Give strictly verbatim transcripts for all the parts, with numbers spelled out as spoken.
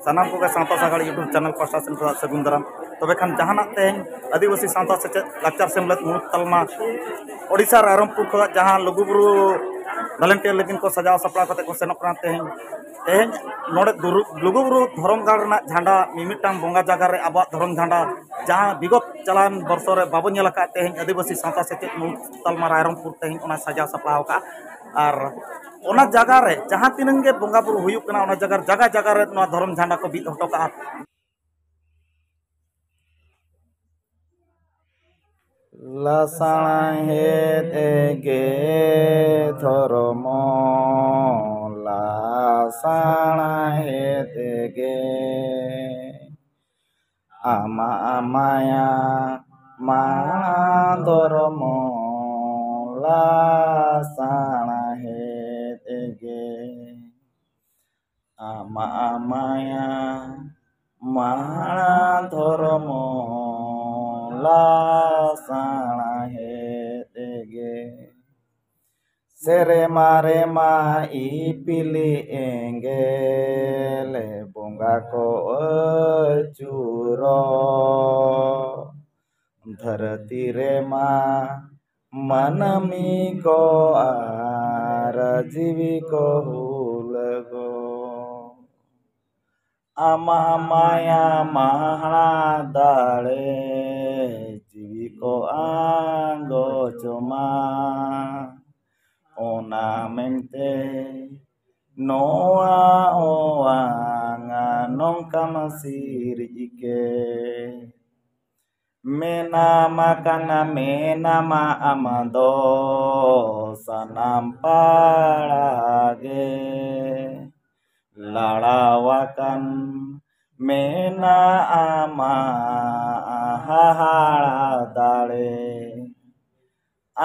ᱥᱟᱱᱟᱢ ᱠᱚᱜᱮ ᱥᱟᱶᱛᱟ ᱥᱟᱜᱟᱲ YouTube ᱪᱮᱱᱮᱞ ᱯᱟᱦᱴᱟ ᱥᱮᱱ ᱠᱷᱚᱱᱟᱜ ᱥᱟᱹᱜᱩᱱ ᱫᱟᱨᱟᱢ᱾ ᱛᱚᱵᱮ ᱠᱷᱟᱱ ᱡᱟᱦᱟᱱᱟᱜ ᱛᱮᱦᱮᱧ ᱟᱹᱫᱤᱵᱟᱹᱥᱤ ᱥᱟᱶᱛᱟ ᱥᱮᱪᱮᱫ ᱞᱟᱠᱪᱟᱨ ᱥᱮᱢᱞᱮᱫ ᱢᱩᱬᱩᱫ ᱛᱟᱞᱢᱟ ᱳᱰᱤᱥᱟ ᱨᱟᱭᱨᱚᱝᱯᱩᱨ ᱠᱷᱚᱱᱟᱜ ᱡᱟᱦᱟᱸ ᱞᱩᱜᱩᱵᱩᱨᱩ ᱵᱷᱚᱞᱮᱱᱴᱤᱭᱟᱨ ᱞᱟᱹᱜᱤᱫ ᱠᱚ ᱥᱟᱡᱟᱣ ᱥᱟᱯᱲᱟᱣ ᱠᱟᱛᱮ ᱠᱚ ᱥᱮᱱᱚᱜ ᱠᱟᱱᱟ᱾ ᱛᱮᱦᱮᱧ ᱛᱮᱦᱮᱧ ᱱᱚᱰᱮ ᱫᱩᱨᱩ- ᱞᱩᱜᱩᱵᱩᱨᱩ ᱫᱷᱚᱨᱚᱢ ᱜᱟᱲ ᱨᱮᱱᱟᱜ ᱡᱷᱟᱱᱰᱟ, ᱢᱤᱢᱤᱫᱴᱟᱝ ᱵᱚᱸᱜᱟ ᱡᱟᱭᱜᱟ ᱨᱮ ᱟᱵᱚᱣᱟᱜ ᱫᱷᱚᱨᱚᱢ ᱡᱷᱟᱱᱰᱟ, ᱡᱟᱦᱟᱸ ᱵᱤᱜᱚᱛ ᱪᱟᱞᱟᱣᱮᱱ ᱵᱚᱨᱥᱚ ᱨᱮ ᱵᱟᱵᱚ ᱧᱮᱞ ᱟᱠᱟᱫ, ᱛᱮᱦᱮᱧ ᱟᱹᱫᱤᱵᱟᱹᱥᱤ ᱥᱟᱶᱛᱟ ᱥᱮᱪᱮᱫ ᱢᱩᱬᱩᱫ ᱛᱟᱞᱢᱟ ᱨᱟᱭᱨᱚᱝᱯᱩᱨ ᱛᱮᱦᱮᱧ ᱚᱱᱟ ᱥᱟᱡᱟᱣ ᱥᱟᱯᱲᱟᱣ ᱟᱠᱟᱫᱼᱟ᱾ ᱟᱨ ᱚᱱᱟ ᱡᱟᱭᱜᱟ ᱨᱮ ᱡᱟᱦᱟᱸ ᱛᱤᱱᱟᱹᱜ ᱜᱮ ᱵᱚᱸᱜᱟ ᱵᱩᱨᱩ ᱦᱩᱭᱩᱜ ᱠᱟᱱᱟ, ᱚᱱᱟ ᱡᱟᱭᱜᱟ ᱡᱟᱭᱜᱟ ᱡᱟᱭᱜᱟ ᱨᱮ ᱱᱚᱣᱟ ᱫᱷᱚᱨᱚᱢ ᱡᱷᱟᱱᱰᱟ ᱠᱚ ᱵᱤᱫ ᱦᱚᱴᱚ ᱠᱟᱜᱼᱟ᱾ ᱞᱟᱥᱟᱬᱦᱮᱫ ᱜᱮ ᱫᱷᱚᱨᱚᱢ, ᱞᱟᱥᱟᱬᱦᱮᱫ ᱜᱮ ᱟᱢᱟᱜ ᱢᱟᱭᱟ ᱢᱟᱬᱟ ᱫᱷᱚᱨᱚᱢ, ᱞᱟᱥᱟᱬᱦᱮᱫ ᱜᱮ ᱟᱢᱟᱜ ᱢᱟᱭᱟ ᱢᱟᱬᱟ ᱫᱷᱚᱨᱚᱢ, ᱞᱟᱥᱟᱬᱦᱮᱫ ᱜᱮ ᱥᱮᱨᱢᱟ ᱨᱮᱢᱟ ᱤᱯᱤᱞ ᱮᱸᱜᱮᱞ ᱵᱚᱸᱜᱟ ᱠᱚ ᱟᱹᱪᱩᱨᱚᱜ, ᱫᱷᱟᱹᱨᱛᱤ ᱨᱮᱢᱟ ᱢᱟᱹᱱᱢᱤ ᱠᱚ ᱟᱨ ᱡᱤᱣᱤ ᱠᱚ ᱦᱩᱞᱟᱹᱜᱚᱜ᱾ ᱟᱢᱟᱜ ᱢᱟᱭᱟ ᱢᱟᱦᱲᱟ ᱫᱟᱲᱮ ᱡᱤᱣᱤ ᱠᱚ ᱟᱸᱜᱚᱪᱚᱜ ᱢᱟ᱾ ᱚᱱᱟ ᱢᱮᱱᱛᱮ ᱱᱚᱣᱟ ᱚᱣᱟᱝ ᱱᱚᱝᱠᱟᱢ ᱥᱤᱨᱤᱡ ᱠᱮᱫ᱾ ᱢᱮᱱᱟᱢ ᱟᱠᱟᱱᱟ ᱢᱮᱱᱟᱢᱟ ᱟᱢ ᱫᱚ ᱥᱟᱱᱟᱢ ᱯᱟᱲᱟ ᱜᱮ᱾ ᱞᱟᱲᱟᱣᱟᱠᱟᱱ ᱢᱮᱱᱟᱜ ᱟᱢᱟᱜ ᱦᱟᱦᱟᱲᱟ ᱫᱟᱲᱮ᱾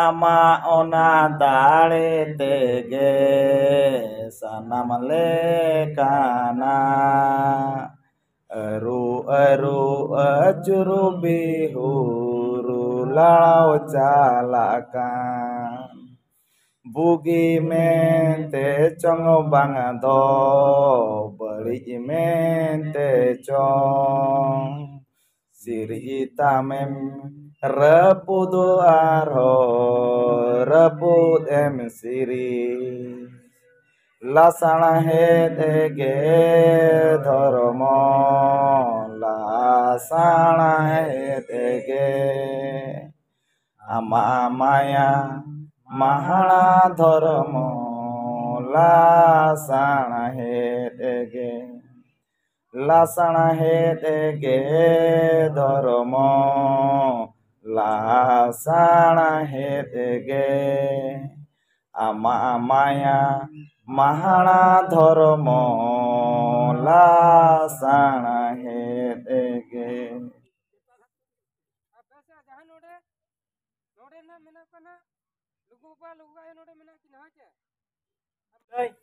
ᱟᱢᱟᱜ ᱚᱱᱟ ᱫᱟᱲᱮ ᱛᱮᱜᱮ ᱥᱟᱱᱟᱢ ᱞᱮᱠᱟᱱᱟᱜ ᱟᱹᱨᱩ ᱟᱹᱨᱩ ᱟᱹᱪᱩᱨ ᱵᱤᱦᱩᱨ ᱞᱟᱲᱟᱣ ᱪᱟᱞᱟᱜ ᱠᱟᱱ᱾ ᱵᱩᱜᱤ ᱢᱮᱱᱛᱮ ᱪᱚᱝ ᱵᱟᱝ ᱫᱚ ᱵᱟᱹᱲᱤᱡ ᱢᱮᱱᱛᱮ ᱪᱚᱝ, ᱥᱤᱨᱤᱡ ᱛᱟᱢᱮᱢ ᱨᱟᱹᱯᱩᱫᱚᱜ ᱟᱨᱦᱚᱸ ᱨᱟᱹᱯᱩᱫ ᱮᱢ ᱥᱤᱨᱤᱡ᱾ ᱞᱟᱥᱟᱬᱦᱮᱫ ᱜᱮ ᱫᱷᱚᱨᱢᱚ, ᱞᱟᱥᱟᱬᱦᱮᱫ ᱜᱮ ᱟᱢᱟᱜ ᱢᱟᱭᱟ ᱢᱟᱦᱟᱲᱟ ᱫᱷᱚᱨᱢᱚ, ᱞᱟᱥᱟᱬᱦᱮᱫ ᱜᱮ, ᱞᱟᱥᱟᱬᱦᱮᱫ ᱜᱮ ᱫᱷᱚᱨᱢᱚ, ᱞᱟᱥᱟᱬᱦᱮᱫ ᱜᱮ ᱟᱢᱟᱜ ᱢᱟᱭᱟ ᱢᱟᱦᱟᱲᱟ ᱫᱷᱚᱨᱢᱚ, ᱞᱟᱥᱟᱬᱦᱮᱫ ᱜᱮ᱾ ᱟᱯᱮ ᱥᱮᱫ ᱡᱟᱦᱟᱸ ᱱᱚᱰᱮ, ᱱᱚᱰᱮ ᱱᱟᱜ ᱢᱮᱱᱟᱜ ᱠᱚᱣᱟ ᱱᱟᱜ, ᱞᱩᱜᱩ ᱵᱟᱵᱟ, ᱞᱩᱜᱩ ᱟᱭᱳ ᱱᱚᱰᱮ ᱢᱮᱱᱟᱜ ᱠᱤᱱᱟ, ᱦᱳᱭ ᱪᱮ?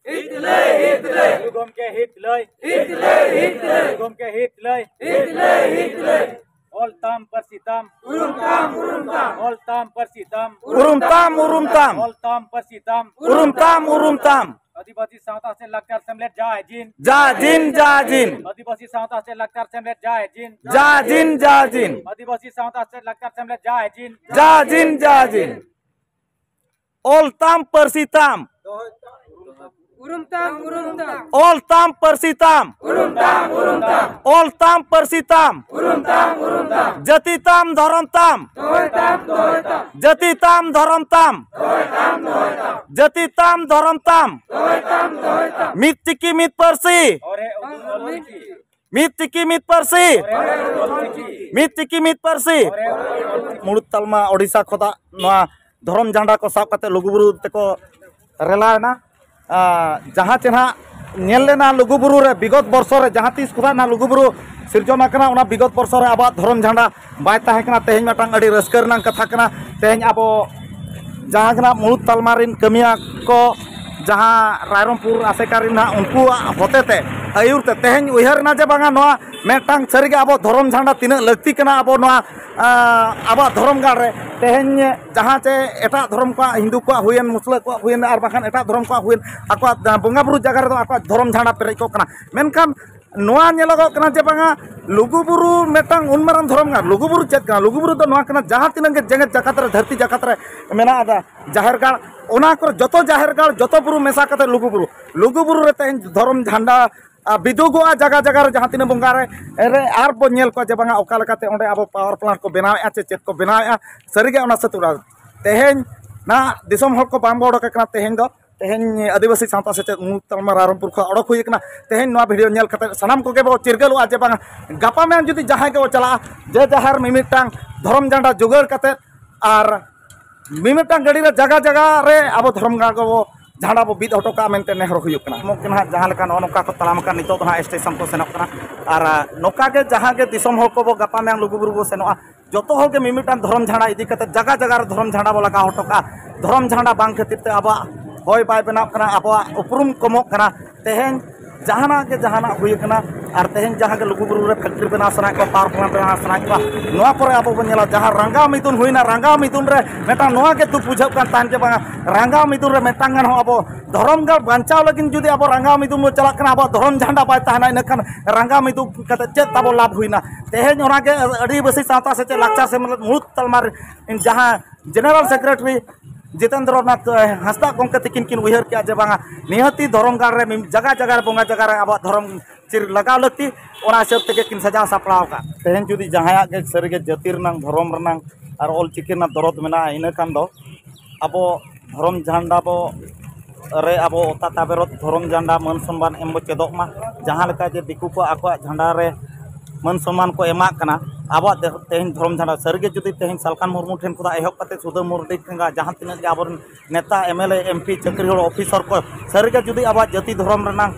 ᱦᱤᱛ ᱞᱟᱹᱭ, ᱦᱤᱛ ᱞᱟᱹᱭ᱾ ᱜᱩᱨᱩ ᱜᱚᱢᱠᱮ ᱦᱤᱛ ᱞᱟᱹᱭ᱾ ᱦᱤᱛ ᱞᱟᱹᱭ, ᱦᱤᱛ ᱞᱟᱹᱭ᱾ ᱜᱩᱨᱩ ᱜᱚᱢᱠᱮ ᱦᱤᱛ ᱞᱟᱹᱭ᱾ ᱦᱤᱛ ᱞᱟᱹᱭ, ᱦᱤᱛ ᱞᱟᱹᱭ᱾ ᱚᱞ ᱛᱟᱢ, ᱯᱟᱹᱨᱥᱤ ᱛᱟᱢ᱾ ᱩᱨᱩᱢ ᱛᱟᱢ, ᱩᱨᱩᱢ ᱛᱟᱢ᱾ ᱚᱞ ᱛᱟᱢ, ᱯᱟᱹᱨᱥᱤ ᱛᱟᱢ᱾ ᱩᱨᱩᱢ ᱛᱟᱢ, ᱩᱨᱩᱢ ᱛᱟᱢ᱾ ᱚᱞ ᱛᱟᱢ, ᱯᱟᱹᱨᱥᱤ ᱛᱟᱢ᱾ ᱩᱨᱩᱢ ᱛᱟᱢ, ᱩᱨᱩᱢ ᱛᱟᱢ᱾ ᱟᱹᱫᱤᱵᱟᱹᱥᱤ ᱥᱟᱶᱛᱟ ᱥᱮ ᱞᱟᱠᱪᱟᱨ ᱥᱮᱢᱞᱮᱫ ᱡᱟᱭ ᱡᱤᱱ᱾ ᱡᱟ ᱡᱤᱱ, ᱡᱟ ᱡᱤᱱ᱾ ᱟᱹᱫᱤᱵᱟᱹᱥᱤ ᱥᱟᱶᱛᱟ ᱥᱮ ᱞᱟᱠᱪᱟᱨ ᱥᱮᱢᱞᱮᱫ ᱡᱟᱭ ᱡᱤᱱ᱾ ᱡᱟ ᱡᱤᱱ, ᱡᱟ ᱡᱤᱱ᱾ ᱟᱹᱫᱤᱵᱟᱹᱥᱤ ᱥᱟᱶᱛᱟ ᱥᱮ ᱞᱟᱠᱪᱟᱨ ᱥᱮᱢᱞᱮᱫ ᱡᱟᱭ ᱡᱤᱱ᱾ ᱡᱟ ᱡᱤᱱ, ᱡᱟ ᱡᱤᱱ᱾ ᱚᱞ ᱛᱟᱢ, ᱯᱟᱹᱨᱥᱤ ᱛᱟᱢ᱾ ᱩᱨᱩᱢ ᱛᱟᱢ, ᱩᱨᱩᱢ ᱛᱟᱢ᱾ ᱚᱞ ᱛᱟᱢ, ᱯᱟᱹᱨᱥᱤ ᱛᱟᱢ᱾ ᱩᱨᱩᱢ ᱛᱟᱢ, ᱩᱨᱩᱢ ᱛᱟᱢ᱾ ᱚᱞ ᱛᱟᱢ, ᱯᱟᱹᱨᱥᱤ ᱛᱟᱢ᱾ ᱩᱨᱩᱢ ᱛᱟᱢ, ᱩᱨᱩᱢ ᱛᱟᱢ᱾ ᱡᱟᱹᱛᱤ ᱛᱟᱢ, ᱫᱷᱚᱨᱚᱢ ᱛᱟᱢ᱾ ᱫᱚᱦᱚᱭ ᱛᱟᱢ, ᱫᱚᱦᱚᱭ ᱛᱟᱢ᱾ ᱡᱟᱹᱛᱤ ᱛᱟᱢ, ᱫᱷᱚᱨᱚᱢ ᱛᱟᱢ᱾ ᱫᱚᱦᱚᱭ ᱛᱟᱢ, ᱫᱚᱦᱚᱭ ᱛᱟᱢ᱾ ᱡᱟᱹᱛᱤ ᱛᱟᱢ, ᱫᱷᱚᱨᱚᱢ ᱛᱟᱢ᱾ ᱫᱚᱦᱚᱭ ᱛᱟᱢ, ᱫᱚᱦᱚᱭ ᱛᱟᱢ᱾ ᱢᱤᱫ ᱪᱤᱠᱤ, ᱢᱤᱫ ᱯᱟᱹᱨᱥᱤ᱾ ᱢᱤᱫ ᱪᱤᱠᱤ, ᱢᱤᱫ ᱯᱟᱹᱨᱥᱤ᱾ ᱢᱤᱫ ᱪᱤᱠᱤ, ᱢᱤᱫ ᱯᱟᱹᱨᱥᱤ᱾ ᱢᱩᱲᱩᱫ ᱛᱟᱞᱢᱟ ᱳᱰᱤᱥᱟ ᱠᱷᱚᱱᱟᱜ ᱱᱚᱣᱟ ᱫᱷᱚᱨᱚᱢ ᱡᱷᱟᱱᱰᱟ ᱠᱚ ᱥᱟᱵ ᱠᱟᱛᱮ ᱞᱩᱜᱩᱵᱩᱨᱩ ᱛᱮᱠᱚ ᱨᱮᱞᱟ ᱮᱱᱟ᱾ ᱟᱨ ᱡᱟᱦᱟᱸ ᱪᱮ ᱱᱟᱦᱟᱜ ᱧᱮᱞ ᱞᱮᱱᱟ ᱞᱩᱜᱩᱵᱩᱨᱩ ᱨᱮ ᱵᱤᱜᱚᱛ ᱵᱚᱨᱥᱚ ᱨᱮ, ᱡᱟᱦᱟᱸ ᱛᱤᱥ ᱠᱷᱚᱱᱟᱜ ᱱᱟᱦᱟᱜ ᱞᱩᱜᱩᱵᱩᱨᱩ ᱥᱤᱨᱡᱚᱱ ᱟᱠᱟᱱᱟ, ᱚᱱᱟ ᱵᱤᱜᱚᱛ ᱵᱚᱨᱥᱚ ᱨᱮ ᱟᱵᱚᱣᱟᱜ ᱫᱷᱚᱨᱚᱢ ᱡᱷᱟᱱᱰᱟ ᱵᱟᱭ ᱛᱟᱦᱮᱸ ᱠᱟᱱᱟ᱾ ᱛᱮᱦᱮᱧ ᱢᱤᱫᱴᱟᱝ ᱟᱹᱰᱤ ᱨᱟᱹᱥᱠᱟᱹ ᱨᱮᱱᱟᱜ ᱠᱟᱛᱷᱟ ᱠᱟᱱᱟ᱾ ᱛᱮᱦᱮᱧ ᱟᱵᱚ ᱡᱟᱦᱟᱸ ᱜᱮ ᱱᱟᱦᱟᱜ ᱢᱩᱲᱩᱫ ᱛᱟᱞᱢᱟ ᱨᱮᱱ ᱠᱟᱹᱢᱤᱭᱟᱹ ᱠᱚ ᱡᱟᱦᱟᱸ ᱨᱟᱭᱨᱚᱝᱯᱩᱨ ᱟᱥᱮᱠᱟ ᱨᱮᱱ ᱦᱟᱸᱜ ᱩᱱᱠᱩᱣᱟᱜ ᱦᱚᱛᱮ ᱛᱮ, ᱟᱹᱭᱩᱨ ᱛᱮ ᱛᱮᱦᱮᱧ ᱩᱭᱦᱟᱹᱨ ᱮᱱᱟ ᱡᱮ ᱵᱟᱝᱟ, ᱱᱚᱣᱟ ᱢᱤᱫᱴᱟᱝ ᱥᱟᱹᱨᱤᱜᱮ ᱟᱵᱚ ᱫᱷᱚᱨᱚᱢ ᱡᱷᱟᱱᱰᱟ ᱛᱤᱱᱟᱹᱜ ᱞᱟᱹᱠᱛᱤ ᱠᱟᱱᱟ ᱟᱵᱚ ᱱᱚᱣᱟ, ᱟᱸ, ᱟᱵᱚᱣᱟᱜ ᱫᱷᱚᱨᱚᱢ ᱜᱟᱲ ᱨᱮ᱾ ᱛᱮᱦᱮᱧ ᱡᱟᱦᱟᱸ ᱪᱮ ᱮᱴᱟᱜ ᱫᱷᱚᱨᱚᱢ ᱠᱚᱣᱟᱜ, ᱦᱤᱱᱫᱩ ᱠᱚᱣᱟᱜ ᱦᱩᱭᱮᱱ, ᱢᱩᱥᱞᱟᱹ ᱠᱚᱣᱟᱜ ᱦᱩᱭᱮᱱ, ᱟᱨ ᱵᱟᱝᱠᱷᱟᱱ ᱮᱴᱟᱜ ᱫᱷᱚᱨᱚᱢ ᱠᱚᱣᱟᱜ ᱦᱩᱭᱮᱱ, ᱟᱠᱚᱣᱟᱜ ᱵᱚᱸᱜᱟ ᱵᱩᱨᱩ ᱡᱟᱭᱜᱟ ᱨᱮᱫᱚ ᱟᱠᱚᱣᱟᱜ ᱫᱷᱚᱨᱚᱢ ᱡᱷᱟᱱᱰᱟ ᱯᱮᱨᱮᱡ ᱠᱚᱜ ᱠᱟᱱᱟ᱾ ᱢᱮᱱᱠᱷᱟᱱ ᱱᱚᱣᱟ ᱧᱮᱞᱚᱜᱚᱜ ᱠᱟᱱᱟ ᱡᱮ ᱵᱟᱝᱟ, ᱞᱩᱜᱩᱵᱩᱨᱩ ᱢᱤᱫᱴᱟᱝ ᱩᱱ ᱢᱟᱨᱟᱝ ᱫᱷᱚᱨᱚᱢ ᱜᱟᱲ᱾ ᱞᱩᱜᱩᱵᱩᱨᱩ ᱪᱮᱫ ᱠᱟᱱᱟ? ᱞᱩᱜᱩᱵᱩᱨᱩ ᱫᱚ ᱱᱚᱣᱟ ᱠᱟᱱᱟ, ᱡᱟᱦᱟᱸ ᱛᱤᱱᱟᱹᱜ ᱜᱮ ᱡᱮᱜᱮᱛ ᱡᱟᱠᱟᱛ ᱨᱮ, ᱫᱷᱟᱹᱨᱛᱤ ᱡᱟᱠᱟᱛ ᱨᱮ ᱢᱮᱱᱟᱜ ᱟᱠᱟᱫᱟ ᱡᱟᱦᱮᱨ ᱜᱟᱲ, ᱚᱱᱟ ᱠᱚᱨᱮ ᱡᱚᱛᱚ ᱡᱟᱦᱮᱨ ᱜᱟᱲ, ᱡᱚᱛᱚ ᱵᱩᱨᱩ ᱢᱮᱥᱟ ᱠᱟᱛᱮ ᱞᱩᱜᱩᱵᱩᱨᱩ, ᱞᱩᱜᱩᱵᱩᱨᱩ ᱨᱮ ᱛᱮᱦᱮᱧ ᱫᱷᱚᱨᱚᱢ ᱡᱷᱟᱱᱰᱟ, ᱟ, ᱵᱤᱫᱩᱜᱚᱜᱼᱟ ᱡᱟᱭᱜᱟ ᱡᱟᱭᱜᱟ ᱨᱮ, ᱡᱟᱦᱟᱸ ᱛᱤᱱᱟᱹᱜ ᱵᱚᱸᱜᱟ ᱨᱮ, ᱨᱮ ᱟᱨ ᱵᱚᱱ ᱧᱮᱞ ᱠᱚᱣᱟ ᱡᱮ ᱵᱟᱝᱟ, ᱚᱠᱟ ᱞᱮᱠᱟᱛᱮ ᱚᱸᱰᱮ ᱟᱵᱚ power plant ᱠᱚ ᱵᱮᱱᱟᱣᱮᱫᱼᱟ ᱪᱮ ᱪᱮᱫ ᱠᱚ ᱵᱮᱱᱟᱣᱮᱫᱼᱟ, ᱥᱟᱹᱨᱤᱜᱮ ᱚᱱᱟ ᱥᱟᱹᱛ ᱩᱰᱟᱹᱣ᱾ ᱛᱮᱦᱮᱧ ᱱᱟᱜ ᱫᱤᱥᱚᱢ ᱦᱚᱲ ᱠᱚ ᱵᱟᱝ ᱵᱚ ᱚᱰᱚᱠ ᱟᱠᱟᱱᱟ, ᱛᱮᱦᱮᱧ ᱫᱚ ᱛᱮᱦᱮᱧ ᱟᱹᱫᱤᱵᱟᱹᱥᱤ ᱥᱟᱶᱛᱟ ᱥᱮᱪᱮᱫ ᱢᱩᱞᱩᱠ ᱛᱟᱞᱢᱟ ᱨᱟᱭᱨᱚᱝᱯᱩᱨ ᱠᱷᱚᱱ ᱚᱰᱚᱠ ᱦᱩᱭ ᱟᱠᱟᱱᱟ᱾ ᱛᱮᱦᱮᱧ ᱱᱚᱣᱟ video ᱧᱮᱞ ᱠᱟᱛᱮ ᱥᱟᱱᱟᱢ ᱠᱚᱜᱮ ᱵᱚ ᱪᱤᱨᱜᱟᱹᱞᱚᱜᱼᱟ ᱡᱮ ᱵᱟᱝᱟ, ᱜᱟᱯᱟ ᱢᱮᱭᱟᱝ ᱡᱩᱫᱤ ᱡᱟᱦᱟᱸᱭ ᱜᱮᱵᱚ ᱪᱟᱞᱟᱜᱼᱟ, ᱡᱮ ᱡᱟᱦᱟᱨ ᱢᱤᱢᱤᱫᱴᱟᱝ ᱫᱷᱚᱨᱚᱢ ᱡᱷᱟᱱᱰᱟ ᱡᱳᱜᱟᱲ ᱠᱟᱛᱮ ᱟᱨ ᱢᱤᱢᱤᱫᱴᱟᱝ ᱜᱟᱹᱰᱤ ᱨᱮ ᱡᱟᱭᱜᱟ ᱡᱟᱭᱜᱟ ᱨᱮ ᱟᱵᱚ ᱫᱷᱚᱨᱚᱢ ᱜᱟᱲ ᱠᱚᱵᱚ ᱡᱷᱟᱱᱰᱟ ᱵᱚ ᱵᱤᱫ ᱦᱚᱴᱚ ᱠᱟᱜᱼᱟ ᱢᱮᱱᱛᱮ ᱱᱮᱦᱚᱨ ᱦᱩᱭᱩᱜ ᱠᱟᱱᱟ᱾ ᱮᱢᱚᱜ ᱠᱟᱱᱟ ᱦᱟᱸᱜ, ᱡᱟᱦᱟᱸ ᱞᱮᱠᱟ ᱱᱚᱜᱼᱚ ᱱᱚᱝᱠᱟ ᱠᱚ ᱛᱟᱲᱟᱢ ᱟᱠᱟᱫ, ᱱᱤᱛᱚᱜ ᱫᱚ ᱦᱟᱸᱜ station ᱠᱚ ᱥᱮᱱᱚᱜ ᱠᱟᱱᱟ᱾ ᱟᱨ, ᱟ, ᱱᱚᱝᱠᱟ ᱜᱮ ᱡᱟᱦᱟᱸ ᱜᱮ ᱫᱤᱥᱚᱢ ᱦᱚᱲ ᱠᱚᱵᱚ ᱜᱟᱯᱟ ᱢᱮᱭᱟᱝ ᱞᱩᱜᱩᱵᱩᱨᱩ ᱵᱚ ᱥᱮᱱᱚᱜᱼᱟ, ᱡᱚᱛᱚ ᱦᱚᱲ ᱜᱮ ᱢᱤᱢᱤᱫᱴᱟᱝ ᱫᱷᱚᱨᱚᱢ ᱡᱷᱟᱱᱰᱟ ᱤᱫᱤ ᱠᱟᱛᱮ ᱡᱟᱭᱜᱟ ᱡᱟᱭᱜᱟ ᱨᱮ ᱫᱷᱚᱨᱚᱢ ᱡᱷᱟᱱᱰᱟ ᱵᱚ ᱞᱟᱜᱟᱣ ᱦᱚᱴᱚ ᱠᱟᱜᱼᱟ᱾ ᱫᱷᱚᱨᱚᱢ ᱡᱷᱟᱱᱰᱟ ᱵᱟᱝ ᱠᱷᱟᱹᱛᱤᱨ ᱛᱮ ᱟᱵᱚᱣᱟᱜ ᱦᱚᱭ ᱵᱟᱭ ᱵᱮᱱᱟᱣ ᱠᱟᱱᱟ, ᱟᱵᱚᱣᱟᱜ ᱩᱯᱨᱩᱢ ᱠᱚᱢᱚᱜ ᱠᱟᱱᱟ᱾ ᱛᱮᱦᱮᱧ ᱡᱟᱦᱟᱱᱟᱜ ᱜᱮ ᱡᱟᱦᱟᱱᱟᱜ ᱦᱩᱭ ᱟᱠᱟᱱᱟ, ᱟᱨ ᱛᱮᱦᱮᱧ ᱡᱟᱦᱟᱸ ᱜᱮ ᱞᱩᱜᱩᱵᱩᱨᱩ ᱨᱮ factory ᱵᱮᱱᱟᱣ ᱥᱟᱱᱟᱭᱮᱫ ᱠᱚᱣᱟ, power plant ᱵᱮᱱᱟᱣ ᱥᱟᱱᱟᱭᱮᱫ ᱠᱚᱣᱟ, ᱱᱚᱣᱟ ᱠᱚᱨᱮ ᱟᱵᱚ ᱵᱚᱱ ᱧᱮᱞᱟ, ᱡᱟᱦᱟᱸ ᱨᱟᱸᱜᱟᱣ ᱢᱤᱫᱩᱱ ᱦᱩᱭᱱᱟ, ᱨᱟᱸᱜᱟᱣ ᱢᱤᱫᱩᱱ ᱨᱮ ᱢᱤᱫᱴᱟᱝ ᱱᱚᱣᱟ ᱜᱮ ᱫᱩᱠ ᱵᱩᱡᱷᱟᱹᱜ ᱠᱟᱱ ᱛᱟᱦᱮᱸᱫ ᱡᱮ ᱵᱟᱝᱟ, ᱨᱟᱸᱜᱟᱣ ᱢᱤᱫᱩᱱ ᱨᱮ ᱢᱤᱫᱴᱟᱝ ᱜᱟᱱ ᱦᱚᱸ ᱟᱵᱚ ᱫᱷᱚᱨᱚᱢ ᱜᱟᱲ ᱵᱟᱧᱪᱟᱣ ᱞᱟᱹᱜᱤᱫ ᱡᱩᱫᱤ ᱟᱵᱚ ᱨᱟᱸᱜᱟᱣ ᱢᱤᱫᱩᱱ ᱵᱚ ᱪᱟᱞᱟᱜ ᱠᱟᱱᱟ, ᱟᱵᱚᱣᱟᱜ ᱫᱷᱚᱨᱚᱢ ᱡᱷᱟᱱᱰᱟ ᱵᱟᱭ ᱛᱟᱦᱮᱱᱟ, ᱤᱱᱟᱹᱠᱷᱟᱱ ᱨᱟᱸᱜᱟᱣ ᱢᱤᱫᱩᱱ ᱠᱟᱛᱮ ᱪᱮᱫ ᱛᱟᱵᱚ ᱞᱟᱵᱷ ᱦᱩᱭᱱᱟ? ᱛᱮᱦᱮᱧ ᱚᱱᱟᱜᱮ ᱟᱹᱫᱤᱵᱟᱹᱥᱤ ᱥᱟᱶᱛᱟ ᱥᱮᱪᱮᱫ ᱞᱟᱠᱪᱟᱨ ᱥᱮᱢᱞᱮᱫ ᱢᱩᱲᱩᱫ ᱛᱟᱞᱢᱟ ᱨᱮ ᱡᱟᱦᱟᱸ general secretary ᱡᱤᱛᱮᱱᱫᱨᱚ ᱱᱟᱛᱷ, ᱮ, ᱦᱟᱸᱥᱫᱟ ᱜᱚᱢᱠᱮ ᱛᱤᱠᱤᱱ ᱠᱤᱱ ᱩᱭᱦᱟᱹᱨ ᱠᱮᱜᱼᱟ ᱡᱮ ᱵᱟᱝᱟ, ᱱᱤᱦᱟᱹᱛᱤ ᱫᱷᱚᱨᱚᱢ ᱜᱟᱲ ᱨᱮ ᱢᱤᱢ-, ᱡᱟᱭᱜᱟ ᱡᱟᱭᱜᱟ ᱨᱮ ᱵᱚᱸᱜᱟ ᱡᱟᱭᱜᱟ ᱨᱮ ᱟᱵᱚᱣᱟᱜ ᱫᱷᱚᱨᱚᱢ ᱪᱤᱨ ᱞᱟᱜᱟᱣ ᱞᱟᱹᱠᱛᱤ, ᱚᱱᱟ ᱦᱤᱥᱟᱹᱵ ᱛᱮᱜᱮ ᱠᱤᱱ ᱥᱟᱡᱟᱣ ᱥᱟᱯᱲᱟᱣ ᱟᱠᱟᱫ᱾ ᱛᱮᱦᱮᱧ ᱡᱩᱫᱤ ᱡᱟᱦᱟᱸᱭᱟᱜ ᱜᱮ ᱥᱟᱹᱨᱤᱜᱮ ᱡᱟᱹᱛᱤ ᱨᱮᱱᱟᱜ, ᱫᱷᱚᱨᱚᱢ ᱨᱮᱱᱟᱜ ᱟᱨ ᱚᱞ ᱪᱤᱠᱤ ᱨᱮᱱᱟᱜ ᱫᱚᱨᱚᱫ ᱢᱮᱱᱟᱜᱼᱟ, ᱤᱱᱟᱹ ᱠᱷᱟᱱ ᱫᱚ ᱟᱵᱚ ᱫᱷᱚᱨᱚᱢ ᱡᱷᱟᱱᱰᱟ ᱵᱚ ᱨᱮ ᱟᱵᱚ ᱚᱛᱟ ᱛᱟᱵᱮᱨᱚᱛ ᱫᱷᱚᱨᱚᱢ ᱡᱷᱟᱱᱰᱟ ᱢᱟᱹᱱ ᱥᱚᱱᱢᱟᱱ ᱮᱢ ᱵᱚ ᱪᱮᱫᱚᱜ ᱢᱟ᱾ ᱡᱟᱦᱟᱸ ᱞᱮᱠᱟ ᱡᱮ ᱫᱤᱠᱩ ᱠᱚ ᱟᱠᱚᱣᱟᱜ ᱡᱷᱟᱱᱰᱟ ᱨᱮ ᱢᱟᱹᱱ ᱥᱚᱱᱢᱟᱱ ᱠᱚ ᱮᱢᱟᱜ ᱠᱟᱱᱟ, ᱟᱵᱚᱣᱟᱜ ᱫᱮ-, ᱛᱮᱦᱮᱧ ᱫᱷᱚᱨᱚᱢ ᱡᱷᱟᱱᱰᱟ ᱥᱟᱹᱨᱤᱜᱮ ᱡᱩᱫᱤ ᱛᱮᱦᱮᱧ ᱥᱟᱞᱠᱷᱟᱱ ᱢᱩᱨᱢᱩ ᱴᱷᱮᱱ ᱠᱷᱚᱱᱟᱜ ᱮᱦᱚᱵ ᱠᱟᱛᱮ ᱥᱩᱫᱟᱹ ᱢᱩᱨᱰᱤ ᱴᱷᱮᱱ ᱡᱟᱦᱟᱸ ᱛᱤᱱᱟᱹᱜ ᱜᱮ ᱟᱵᱚᱨᱮᱱ ᱱᱮᱛᱟ, MLA, MP, ᱪᱟᱹᱠᱨᱤ ᱦᱚᱲ, officer ᱠᱚ ᱥᱟᱹᱨᱤᱜᱮ ᱡᱩᱫᱤ ᱟᱵᱚᱣᱟᱜ ᱡᱟᱹᱛᱤ ᱫᱷᱚᱨᱚᱢ ᱨᱮᱱᱟᱝ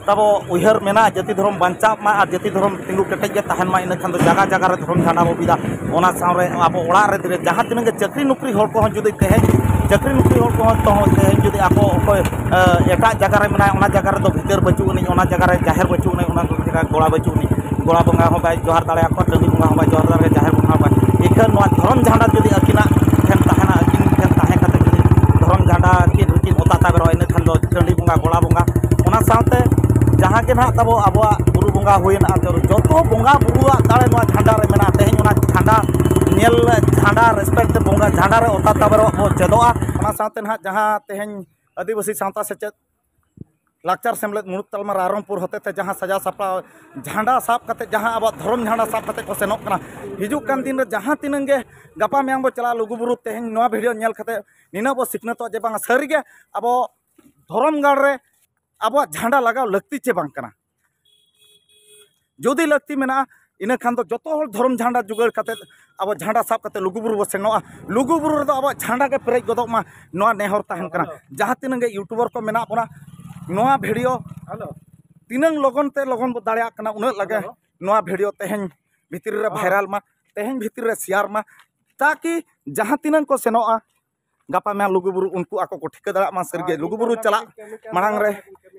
ᱛᱟᱵᱚ ᱩᱭᱦᱟᱹᱨ ᱢᱮᱱᱟᱜᱼᱟ, ᱡᱟᱹᱛᱤ ᱫᱷᱚᱨᱚᱢ ᱵᱟᱧᱪᱟᱜ ᱢᱟ ᱟᱨ ᱡᱟᱹᱛᱤ ᱫᱷᱚᱨᱚᱢ ᱛᱤᱸᱜᱩ ᱠᱮᱴᱮᱡ ᱜᱮ ᱛᱟᱦᱮᱱ ᱢᱟ, ᱤᱱᱟᱹ ᱠᱷᱟᱱ ᱫᱚ ᱡᱟᱭᱜᱟ ᱡᱟᱭᱜᱟ ᱨᱮ ᱫᱷᱚᱨᱚᱢ ᱡᱷᱟᱱᱰᱟ ᱵᱚ ᱵᱤᱫᱟ᱾ ᱚᱱᱟ ᱥᱟᱶᱨᱮ ᱟᱵᱚ ᱚᱲᱟᱜ ᱨᱮ ᱡᱟᱦᱟᱸ ᱛᱤᱱᱟᱹᱜ ᱜᱮ ᱪᱟᱹᱠᱨᱤ ᱱᱚᱠᱨᱤ ᱦᱚᱲ ᱠᱚᱦᱚᱸ ᱡᱩᱫᱤ ᱛᱮᱦᱮᱧ ᱪᱟᱹᱠᱨᱤ ᱱᱚᱠᱨᱤ ᱦᱚᱲ ᱠᱚᱦᱚᱸ ᱛᱮᱦᱮᱧ ᱡᱩᱫᱤ ᱟᱠᱚ ᱚᱠᱚᱭ ᱮᱴᱟᱜ ᱡᱟᱭᱜᱟ ᱨᱮ ᱢᱮᱱᱟᱭᱟ, ᱚᱱᱟ ᱡᱟᱭᱜᱟ ᱨᱮᱫᱚ ᱵᱷᱤᱛᱟᱹᱨ ᱵᱟᱹᱪᱩᱜ ᱟᱹᱱᱤᱡ, ᱚᱱᱟ ᱡᱟᱭᱜᱟ ᱨᱮ ᱡᱟᱦᱮᱨ ᱵᱟᱹᱪᱩᱜ ᱟᱹᱱᱤᱡ, ᱚᱱᱟ ᱡᱟᱭᱜᱟ ᱜᱚᱲᱟ ᱵᱟᱹᱪᱩᱜ ᱟᱹᱱᱤᱡ, ᱜᱚᱲᱟ ᱵᱚᱸᱜᱟ ᱦᱚᱸ ᱵᱟᱭ ᱡᱚᱦᱟᱨ ᱫᱟᱲᱮᱭᱟᱠᱚᱣᱟ, ᱴᱟᱺᱰᱤ ᱵᱚᱸᱜᱟ ᱦᱚᱸ ᱵᱟᱭ ᱡᱚᱦᱟᱨ ᱫᱟᱲᱮᱭᱟᱜᱼᱟ, ᱡᱟᱦᱮᱨ ᱵᱚᱸᱜᱟ ᱦᱚᱸ ᱵᱟᱭ᱾ ᱤᱠᱷᱟᱹᱱ ᱱᱚᱣᱟ ᱫᱷᱚᱨᱚᱢ ᱡᱷᱟᱱᱰᱟ ᱡᱩᱫᱤ ᱟᱹᱠᱤᱱᱟᱜ ᱴᱷᱮᱱ ᱛᱟᱦᱮᱱᱟ, ᱟᱹᱠᱤᱱ ᱴᱷᱮᱱ ᱛᱟᱦᱮᱸ ᱠᱟᱛᱮ ᱡᱩᱫᱤ ᱫᱷᱚᱨᱚᱢ ᱡᱷᱟᱱᱰᱟ ᱟᱹᱠᱤᱱ ᱨᱮᱠᱤᱱ ᱚᱛᱟ ᱛᱟᱵᱮᱨᱚᱜᱼᱟ, ᱤᱱᱟᱹ ᱠᱷᱟᱱ ᱫᱚ ᱴᱟᱺᱰᱤ ᱵᱚᱸᱜᱟ, ᱜᱚᱲᱟ ᱵᱚᱸᱜᱟ, ᱚᱱᱟ ᱥᱟᱶᱛᱮ ᱡᱟᱦᱟᱸ ᱜᱮ ᱱᱟᱦᱟᱜ ᱛᱟᱵᱚ ᱟᱵᱚᱣᱟᱜ ᱵᱩᱨᱩ ᱵᱚᱸᱜᱟ ᱦᱩᱭᱮᱱᱟ, ᱡᱚᱛᱚ ᱵᱚᱸᱜᱟ ᱵᱩᱨᱩᱣᱟᱜ ᱫᱟᱲᱮ ᱱᱚᱣᱟ ᱡᱷᱟᱱᱰᱟ ᱨᱮ ᱢᱮᱱᱟᱜᱼᱟ᱾ ᱛᱮᱦᱮᱧ ᱚᱱᱟ ᱡᱷᱟᱱᱰᱟ ᱧᱮᱞ, ᱡᱷᱟᱱᱰᱟ ᱨᱮᱥᱯᱮᱠᱴ ᱵᱚᱸᱜᱟ ᱡᱷᱟᱱᱰᱟ ᱨᱮ ᱚᱛᱟ ᱛᱟᱵᱮᱨᱚᱜ ᱵᱚ ᱪᱮᱫᱚᱜᱼᱟ᱾ ᱚᱱᱟ ᱥᱟᱶᱛᱮ ᱱᱟᱦᱟᱜ ᱡᱟᱦᱟᱸ ᱛᱮᱦᱮᱧ ᱟᱹᱫᱤᱵᱟᱹᱥᱤ ᱥᱟᱶᱛᱟ ᱥᱮᱪᱮᱫ ᱞᱟᱠᱪᱟᱨ ᱥᱮᱢᱞᱮᱫ ᱢᱩᱲᱩᱫ ᱛᱟᱞᱢᱟ ᱨᱟᱭᱨᱚᱝᱯᱩᱨ ᱦᱚᱛᱮᱛᱮ ᱡᱟᱦᱟᱸ ᱥᱟᱡᱟᱣ ᱥᱟᱯᱲᱟᱣ ᱡᱷᱟᱱᱰᱟ ᱥᱟᱵ ᱠᱟᱛᱮ ᱡᱟᱦᱟᱸ ᱟᱵᱚᱣᱟᱜ ᱫᱷᱚᱨᱚᱢ ᱡᱷᱟᱱᱰᱟ ᱥᱟᱵ ᱠᱟᱛᱮ ᱠᱚ ᱥᱮᱱᱚᱜ ᱠᱟᱱᱟ, ᱦᱤᱡᱩᱜ ᱠᱟᱱ ᱫᱤᱱ ᱨᱮ ᱡᱟᱦᱟᱸ ᱛᱤᱱᱟᱹᱝ ᱜᱮ ᱜᱟᱯᱟ ᱢᱮᱭᱟᱝ ᱵᱚ ᱪᱟᱞᱟᱜᱼᱟ ᱞᱩᱜᱩᱵᱩᱨᱩ, ᱛᱮᱦᱮᱧ ᱱᱚᱣᱟ ᱵᱷᱤᱰᱤᱭᱳ ᱧᱮᱞ ᱠᱟᱛᱮ ᱱᱤᱱᱟᱹᱜ ᱵᱚ ᱥᱤᱠᱷᱱᱟᱹᱛᱚᱜᱼᱟ ᱡᱮ ᱵᱟᱝᱟ ᱥᱟᱹᱨᱤᱜᱮ ᱟᱵᱚ ᱫᱷᱚᱨᱚᱢ ᱜᱟᱲ ᱨᱮ ᱟᱵᱚᱣᱟᱜ ᱡᱷᱟᱱᱰᱟ ᱞᱟᱜᱟᱣ ᱞᱟᱹᱠᱛᱤ ᱪᱮ ᱵᱟᱝ ᱠᱟᱱᱟ᱾ ᱡᱩᱫᱤ ᱞᱟᱹᱠᱛᱤ ᱢᱮᱱᱟᱜᱼᱟ, ᱤᱱᱟᱹ ᱠᱷᱟᱱ ᱫᱚ ᱡᱚᱛᱚ ᱦᱚᱲ ᱫᱷᱚᱨᱚᱢ ᱡᱷᱟᱱᱰᱟ ᱡᱩᱜᱟᱹᱲ ᱠᱟᱛᱮ ᱟᱵᱚ ᱡᱷᱟᱱᱰᱟ ᱥᱟᱵ ᱠᱟᱛᱮ ᱞᱩᱜᱩᱵᱩᱨᱩ ᱵᱚ ᱥᱮᱱᱚᱜᱼᱟ᱾ ᱞᱩᱜᱩᱵᱩᱨᱩ ᱨᱮᱫᱚ ᱟᱵᱚᱣᱟᱜ ᱡᱷᱟᱱᱰᱟ ᱜᱮ ᱯᱮᱨᱮᱡ ᱜᱚᱫᱚᱜ ᱢᱟ, ᱱᱚᱣᱟ ᱱᱮᱦᱚᱨ ᱛᱟᱦᱮᱱ ᱠᱟᱱᱟ᱾ ᱡᱟᱦᱟᱸ ᱛᱤᱱᱟᱹᱜ ᱜᱮ ᱭᱩᱴᱩᱵᱟᱨ ᱠᱚ ᱢᱮᱱᱟᱜ ᱵᱚᱱᱟ, ᱱᱚᱣᱟ ᱵᱷᱤᱰᱤᱭᱳ ᱛᱤᱱᱟᱹᱝ ᱞᱚᱜᱚᱱ ᱛᱮ ᱞᱚᱜᱚᱱ ᱵᱚ ᱫᱟᱲᱮᱭᱟᱜ ᱠᱟᱱᱟ, ᱩᱱᱟᱹᱜ ᱞᱟᱜᱮ ᱱᱚᱣᱟ ᱵᱷᱤᱰᱤᱭᱳ ᱛᱮᱦᱮᱧ ᱵᱷᱤᱛᱨᱤ ᱨᱮ ᱵᱷᱟᱭᱨᱟᱞ ᱢᱟ, ᱛᱮᱦᱮᱧ ᱵᱷᱤᱛᱨᱤ ᱨᱮ ᱥᱮᱭᱟᱨ ᱢᱟ, ᱛᱟᱠᱤ ᱡᱟᱦᱟᱸ ᱛᱤᱱᱟᱹᱝ ᱠᱚ ᱥᱮᱱᱚᱜᱼᱟ ᱜᱟᱯᱟ ᱢᱮᱭᱟᱝ ᱞᱩᱜᱩᱵᱩᱨᱩ, ᱩᱱᱠᱩ ᱟᱠᱚ ᱠᱚ ᱴᱷᱤᱠᱟᱹ ᱫᱟᱲᱮᱭᱟᱜ ᱢᱟ᱾ ᱥᱟᱹᱨᱤᱜᱮ ᱞᱩᱜᱩᱵᱩᱨᱩ ᱪᱟᱞᱟᱜ ᱢᱟᱲᱟᱝ ᱨᱮ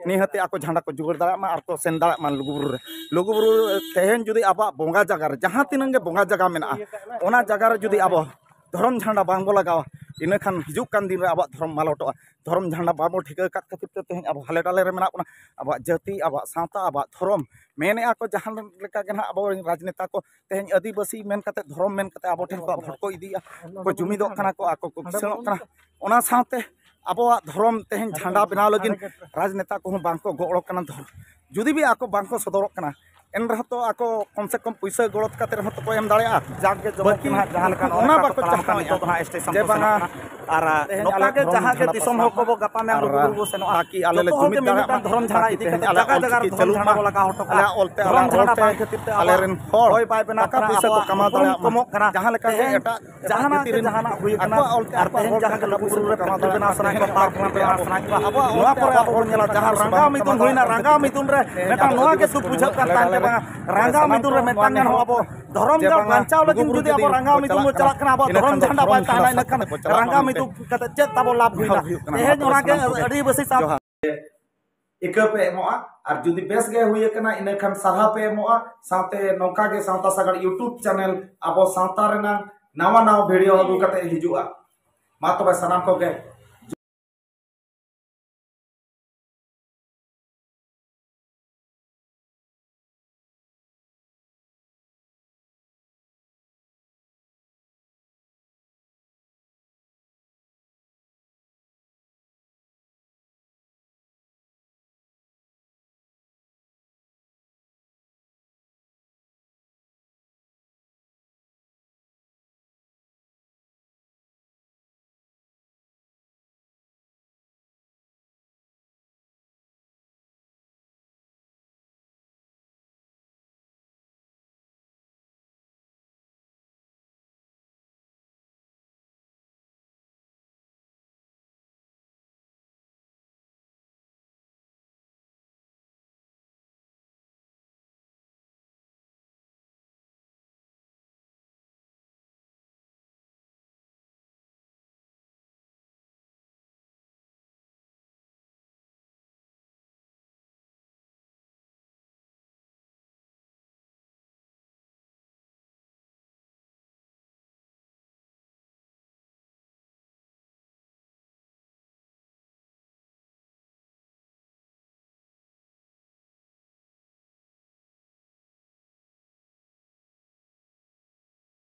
ᱱᱤᱦᱟᱹᱛ ᱟᱠᱚ ᱡᱷᱟᱱᱰᱟ ᱠᱚ ᱡᱩᱜᱟᱹᱲ ᱫᱟᱲᱮᱭᱟᱜ ᱢᱟ ᱟᱨ ᱠᱚ ᱥᱮᱱ ᱫᱟᱲᱮᱭᱟᱜ ᱢᱟ ᱞᱩᱜᱩᱵᱩᱨᱩ ᱨᱮ᱾ ᱞᱩᱜᱩᱵᱩᱨᱩ ᱛᱮᱦᱮᱧ ᱡᱩᱫᱤ ᱟᱵᱚᱣᱟᱜ ᱵᱚᱸᱜᱟ ᱡᱟᱭᱜᱟ ᱨᱮ, ᱡᱟᱦᱟᱸ ᱛᱤᱱᱟᱹᱝ ᱜᱮ ᱵᱚᱸᱜᱟ ᱡᱟᱭᱜᱟ ᱢᱮᱱᱟᱜᱼᱟ, ᱚᱱᱟ ᱡᱟᱭᱜᱟ ᱨᱮ ᱡᱩᱫᱤ ᱟᱵᱚ ᱫᱷᱚᱨᱚᱢ ᱡᱷᱟᱱᱰᱟ ᱵᱟᱝ ᱵᱚ ᱞᱟᱜᱟᱣᱟ, ᱤᱱᱟᱹ ᱠᱷᱟᱱ ᱦᱤᱡᱩᱜ ᱠᱟᱱ ᱫᱤᱱ ᱨᱮ ᱟᱵᱚᱣᱟᱜ ᱫᱷᱚᱨᱚᱢ ᱢᱟᱞᱚᱴᱚᱜᱼᱟ᱾ ᱫᱷᱚᱨᱚᱢ ᱡᱷᱟᱱᱰᱟ ᱵᱟᱵᱚ ᱴᱷᱤᱠᱟᱹ ᱟᱠᱟᱫ ᱠᱷᱟᱹᱛᱤᱨ ᱛᱮ ᱛᱮᱦᱮᱧ ᱟᱵᱚ ᱦᱟᱞᱮ ᱰᱟᱞᱮ ᱨᱮ ᱢᱮᱱᱟᱜ ᱵᱚᱱᱟ᱾ ᱟᱵᱚᱣᱟᱜ ᱡᱟᱹᱛᱤ, ᱟᱵᱚᱣᱟᱜ ᱥᱟᱶᱛᱟ, ᱟᱵᱚᱣᱟᱜ ᱫᱷᱚᱨᱚᱢ ᱢᱮᱱᱮᱫᱼᱟ ᱠᱚ ᱡᱟᱦᱟᱸ ᱞᱮᱠᱟ ᱜᱮ ᱱᱟᱦᱟᱜ ᱟᱵᱚ ᱨᱮᱱ ᱨᱟᱡᱽᱱᱮᱛᱟ ᱠᱚ ᱛᱮᱦᱮᱧ ᱟᱹᱫᱤᱵᱟᱹᱥᱤ ᱢᱮᱱ ᱠᱟᱛᱮ, ᱫᱷᱚᱨᱚᱢ ᱢᱮᱱ ᱠᱟᱛᱮ ᱟᱵᱚ ᱴᱷᱮᱱ ᱠᱚ ᱵᱷᱚᱴᱠᱚ ᱤᱫᱤᱭᱮᱫᱼᱟ, ᱠᱚ ᱡᱩᱢᱤᱫᱚᱜ ᱠᱟᱱᱟ ᱠᱚ, ᱟᱠᱚ ᱠᱚ ᱠᱤᱥᱟᱹᱬᱚᱜ ᱠᱟᱱᱟ᱾ ᱚᱱᱟ ᱥᱟᱶᱛᱮ ᱟᱵᱚᱣᱟᱜ ᱫᱷᱚᱨᱚᱢ ᱛᱮᱦᱮᱧ ᱡᱷᱟᱱᱰᱟ ᱵᱮᱱᱟᱣ ᱞᱟᱹᱜᱤᱫ ᱨᱟᱡᱽᱱᱮᱛᱟ ᱠᱚᱦᱚᱸ ᱵᱟᱝ ᱠᱚ ᱜᱚᱲᱚ ᱠᱟᱱᱟ᱾ ᱫᱷᱚᱨᱚᱢ ᱡᱩᱫᱤ ᱵᱤ ᱟᱠᱚ ᱵᱟᱝ ᱠᱚ ᱥᱚᱫᱚᱨᱚᱜ ᱠᱟᱱᱟ, ᱮᱱ ᱨᱮᱦᱚᱸ ᱛᱚ ᱟᱠᱚ ᱠᱚᱢ ᱥᱮ ᱠᱚᱢ ᱯᱩᱭᱥᱟᱹ ᱜᱚᱲᱚ ᱠᱟᱛᱮ ᱨᱮᱦᱚᱸ ᱛᱚᱠᱚ ᱮᱢ ᱫᱟᱲᱮᱭᱟᱜᱼᱟ᱾ ᱡᱟᱠ ᱜᱮ ᱡᱚᱢᱚᱠ ᱵᱟᱹᱠᱤ ᱱᱟᱦᱟᱜ ᱡᱟᱦᱟᱸ ᱞᱮᱠᱟ ᱚᱱᱟ ᱱᱚᱝᱠᱟ ᱵᱟᱠᱚ ᱠᱚ ᱛᱟᱲᱟᱢ ᱠᱟᱱᱟ, ᱪᱟᱦᱟᱣᱮᱫᱼᱟ ᱱᱤᱛᱚᱜ ᱫᱚ ᱱᱟᱦᱟᱜ ᱥᱴᱮᱥᱚᱱ ᱡᱮ ᱠᱚ ᱥᱮᱱᱚᱜ ᱵᱟᱝᱟ ᱠᱟᱱᱟ᱾ ᱟᱨ ᱛᱮᱦᱮᱧ ᱱᱚᱝᱠᱟ ᱟᱞᱮ ᱜᱮ ᱫᱷᱚᱨᱚᱢ ᱡᱟᱦᱟᱸ ᱜᱮ ᱡᱷᱟᱱᱰᱟ ᱫᱤᱥᱚᱢ ᱦᱚᱲ ᱠᱚ ᱵᱚ ᱜᱟᱯᱟ ᱢᱮᱭᱟᱝ ᱟᱨ ᱞᱩᱜᱩᱵᱩᱨᱩ ᱵᱚ ᱥᱮᱱᱚᱜᱼᱟ, ᱛᱟᱠᱤ ᱟᱞᱮ ᱞᱮ ᱡᱚᱛᱚ ᱦᱚᱲ ᱡᱩᱢᱤᱫ ᱜᱮ ᱢᱤᱫ ᱫᱟᱲᱮᱭᱟᱜ ᱢᱤᱫᱴᱟᱝ ᱢᱟ, ᱫᱷᱚᱨᱚᱢ ᱡᱷᱟᱱᱰᱟ ᱛᱟᱠᱤ ᱤᱫᱤ ᱛᱮᱦᱮᱧ ᱠᱟᱛᱮ ᱟᱞᱮᱭᱟᱜ ᱡᱟᱭᱜᱟ ᱚᱞ ᱡᱟᱭᱜᱟ ᱨᱮ ᱪᱤᱠᱤ ᱫᱷᱚᱨᱚᱢ ᱪᱟᱹᱞᱩᱜ ᱡᱷᱟᱱᱰᱟ ᱢᱟ, ᱵᱚ ᱞᱟᱜᱟᱣ ᱦᱚᱴᱚ ᱠᱟᱜᱼᱟ᱾ ᱟᱞᱮᱭᱟᱜ ᱚᱞ ᱛᱮ ᱫᱷᱚᱨᱚᱢ ᱟᱞᱮᱭᱟᱜ ᱡᱷᱟᱱᱰᱟ ᱚᱞ ᱵᱟᱝ ᱛᱮ ᱠᱷᱟᱹᱛᱤᱨ ᱛᱮ ᱟᱞᱮ ᱟᱵᱚᱣᱟᱜ ᱨᱮᱱ ᱦᱚᱲ ᱦᱚᱭ ᱵᱟᱭ ᱵᱮᱱᱟᱜ ᱴᱟᱠᱟ ᱠᱟᱱᱟ, ᱯᱩᱭᱥᱟᱹ ᱠᱚ ᱟᱵᱚᱣᱟᱜ ᱠᱟᱢᱟᱣ ᱩᱯᱨᱩᱢ ᱫᱟᱲᱮᱭᱟᱜ ᱢᱟ᱾ ᱠᱚᱢᱚᱜ ᱠᱟᱱᱟ᱾ ᱡᱟᱦᱟᱸ ᱞᱮᱠᱟ ᱜᱮ ᱛᱮᱦᱮᱧ ᱮᱴᱟᱜ ᱡᱟᱦᱟᱱᱟᱜ ᱜᱮ ᱡᱟᱹᱛᱤ ᱨᱮᱱ ᱡᱟᱦᱟᱱᱟᱜ ᱦᱩᱭ ᱟᱠᱟᱱᱟ, ᱟᱠᱚᱣᱟᱜ ᱚᱞ ᱛᱮ ᱟᱨ ᱟᱠᱚᱣᱟᱜ ᱛᱮᱦᱮᱧ ᱦᱚᱲ ᱡᱟᱦᱟᱸ ᱠᱚ ᱞᱩᱜᱩᱵᱩᱨᱩ ᱨᱮ ᱯᱟᱨᱠ ᱵᱮᱱᱟᱣ ᱥᱟᱱᱟᱭᱮᱫ ᱠᱚᱣᱟ, ᱟᱵᱚᱣᱟᱜ ᱱᱚᱣᱟ ᱚᱞ ᱛᱮ ᱠᱚᱨᱮ ᱟᱵᱚ ᱟᱠᱚᱣᱟᱜ ᱵᱚᱱ ᱧᱮᱞᱟ, ᱡᱟᱦᱟᱸ ᱨᱟᱸᱜᱟᱣ ᱢᱤᱫᱩᱱ ᱦᱩᱭᱱᱟ, ᱨᱟᱸᱜᱟᱣ ᱢᱤᱫᱩᱱ ᱨᱮ ᱢᱤᱫᱴᱟᱝ ᱱᱚᱣᱟ ᱜᱮ ᱫᱩᱠ ᱵᱩᱡᱷᱟᱹᱜ ᱠᱟᱱ ᱛᱟᱦᱮᱸᱫ ᱡᱮ ᱵᱟᱝᱟ, ᱨᱟᱸᱜᱟᱣ ᱢᱤᱫᱩᱱ ᱨᱮ ᱢᱤᱫᱴᱟᱝ ᱜᱟᱱ ᱦᱚᱸ ᱟᱵᱚ ᱫᱷᱚᱨᱚᱢ ᱜᱟᱲ ᱵᱟᱧᱪᱟᱣ ᱞᱟᱹᱜᱤᱫ ᱡᱩᱫᱤ ᱟᱵᱚ ᱨᱟᱸᱜᱟᱣ ᱢᱤᱫᱩᱱ ᱵᱚ ᱪᱟᱞᱟᱜ ᱠᱟᱱᱟ, ᱟᱵᱚᱣᱟᱜ ᱫᱷᱚᱨᱚᱢ ᱡᱷᱟᱱᱰᱟ ᱵᱟᱭ ᱛᱟᱦᱮᱱᱟ, ᱤᱱᱟᱹ ᱠᱷᱟᱱ ᱨᱟᱸᱜᱟᱣ YouTube ᱠᱟᱛᱮ ᱪᱮᱫ ᱛᱟᱵᱚ ᱞᱟᱵᱷ ᱦᱩᱭᱩᱜᱼᱟ? ᱦᱩᱭᱩᱜ ᱠᱟᱱᱟ᱾ ᱛᱮᱦᱮᱧ ᱚᱱᱟ ᱜᱮ ᱥᱟᱱᱟᱢ ᱠᱚᱜᱮ ᱟᱹᱰᱤ ᱵᱮᱥᱤ ᱥᱟᱶ- ᱡᱚᱦᱟᱨ᱾ ᱤᱠᱟᱹ ᱯᱮ ᱮᱢᱚᱜᱼᱟ, ᱟᱨ ᱡᱩᱫᱤ ᱵᱮᱥ ᱜᱮ ᱦᱩᱭ ᱟᱠᱟᱱᱟ, ᱤᱱᱟᱹ ᱠᱷᱟᱱ ᱥᱟᱨᱦᱟᱣ ᱯᱮ ᱮᱢᱚᱜᱼᱟ᱾ ᱥᱟᱶᱛᱮ ᱱᱚᱝᱠᱟ ᱜᱮ ᱥᱟᱶᱛᱟ ᱥᱟᱜᱟᱲ YouTube ᱪᱮᱱᱮᱞ ᱟᱵᱚ ᱥᱟᱶᱛᱟ ᱨᱮᱱᱟᱜ ᱱᱟᱣᱟ ᱱᱟᱣᱟ ᱵᱷᱤᱰᱤᱭᱳ ᱟᱹᱜᱩ ᱠᱟᱛᱮ ᱦᱤᱡᱩᱜᱼᱟ᱾ ᱢᱟ ᱛᱚᱵᱮ ᱥᱟᱱᱟᱢ ᱠᱚᱜᱮ